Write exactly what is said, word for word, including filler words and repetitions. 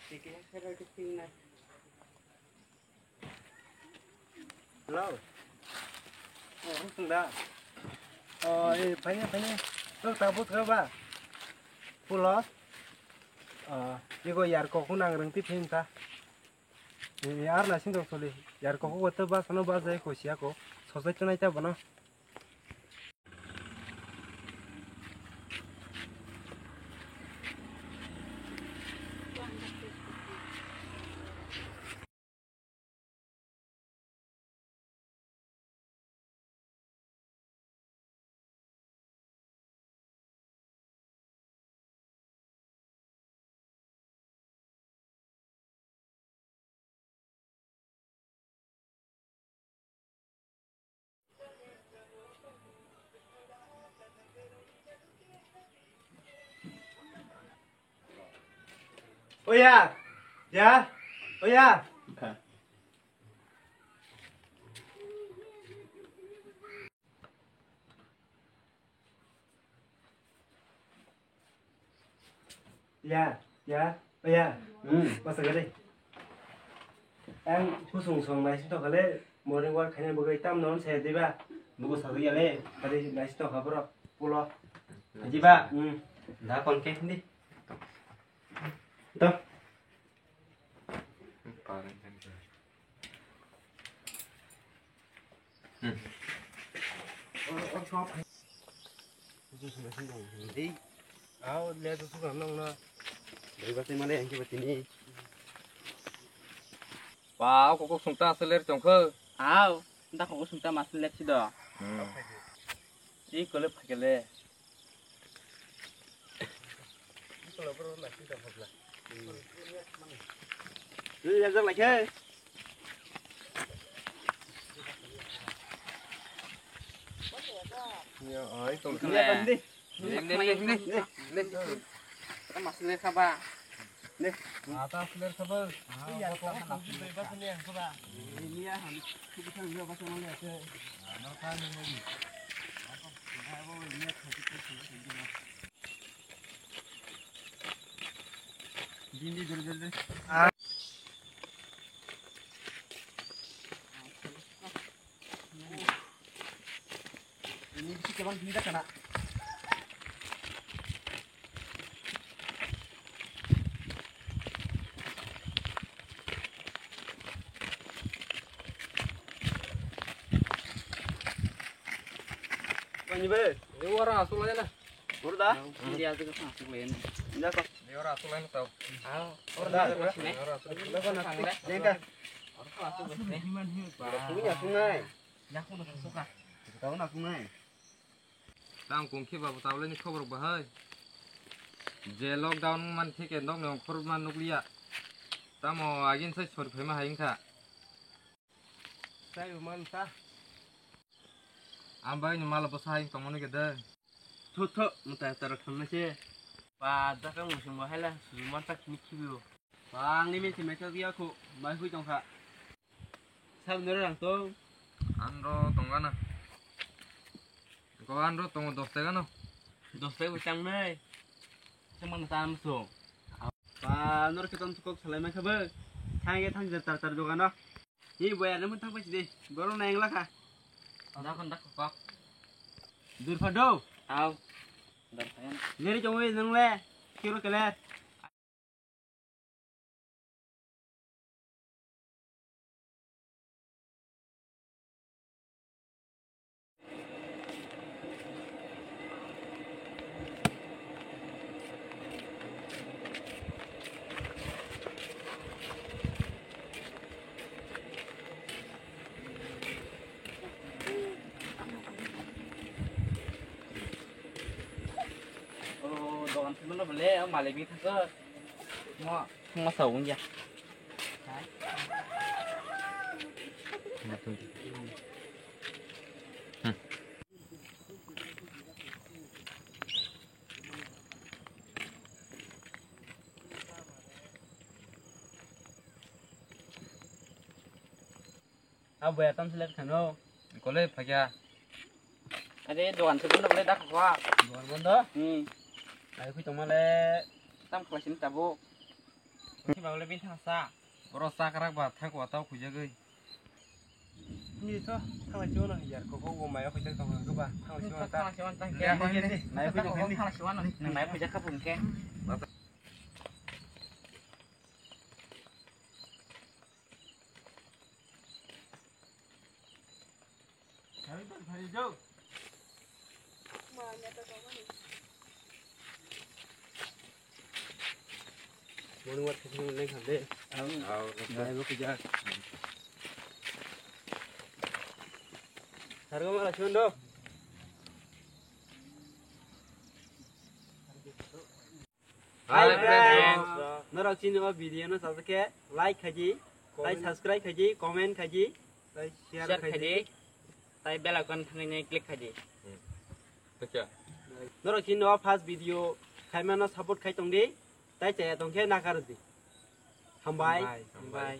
Hello. Oh, ang tong da. Oh, eh, phai ni, phai ni. Tok ta but ka ba? Pulo. Ah, iko yar kok nang rang ti phin ta. Eh, ar na sing tong soli. Yar kok ko ta ba sano ba jai ko sia ko. Sosai ta nai ta bono. Oya, ya, oya. Ya, ya, ya. Hmm, masa gede. Ang pusung song nai sito kale morning walk khaina bagwi tam non se diba? Buku sa ya le. Tadi nai sito kha bro. Pulo. Diba? Hmm. Da kon ke hindi. To. Ei, aw, le tu suka nong na. Dari bati male yang ke bati ni. Wow, kok sungta seler chongkho. Aw, da kok sungta mas lek si do. Hmm. Ei, kole phakele. Ni jajak lai khe. Ya, ai, tong. Ni akan di. Ni, ni, ni, ni. Ni. Mas le khaba. Ni. Ata seler khaba. Iya, kok sungta ba seler khaba. Ni ya, han. Ani be, e ora asul aja na. Ora da? Ini aja ke sana asul aja na. Ini apa? E ora asul aja tau. Ah, ora da. Ini apa? Ini apa? Ini apa? Ora asul aja na. Ora asul aja na. Ora asul aja na. Tang kung khe babu tabulani khobor bahai. Je lockdown man khe ke nok ni ongkhor man nukliya. Tamo agin sai sori phaima hai wngkha. Sai man ta. Ambai ni mala bwsa hai tongmani gede. Tho tho, muta tara khamna se. Ba, da ka musung bahai la, suman ta khini khibiyo. Ba, ang ni mete mete ya ko, mai hui tongkha. Sab nero rang tong. Anro tongana. Ko anro tongo dos taka no. Dos taka bo chang nai. Chang man tam so. Ba, nor ke ton kok salai ma khabe. Thang ye thang jar tar tar dogano. Ni boya ne mun thang pa chide. Boro na engla kha. Da kon da kok. Dur pha do. Au. Dar pha yan. Ngeri jong we nang le. Kiro kele. O dogan simi no bole, o malik ni thangkhe. Mo, mo sa wng ya. Abo ya tam selek thano. Kole phakya. Are dogan se bondo bole dak khwa. Dogan bondo? Hmm. Ai khui tongmale. Tam khwa sin tabo. Ba wala bin thangsa. Oro sakrak ba thang wa tau khujagwi. Ni to thang lai chuno yar ko ko mai khujag tong ko ba thang lai chuno ta. Thang lai chuno ta. Ya ko ni nai khujag ni. Thang lai chuno nang nai khujag ka phung ke. Morning walk khaising leng khan de. Ang. Aw, nai bo kujak. Sargo mala chundo. Hi friends. Norok chini o video no sajak khe like khaidi, tai subscribe khaidi, comment khaidi, tai share khaidi, tai bell icon thangwi click khaidi. Norok chini o first video khaimano support khai tongdi, tai chaya tongkhe nakardi. Hambai. Hambai.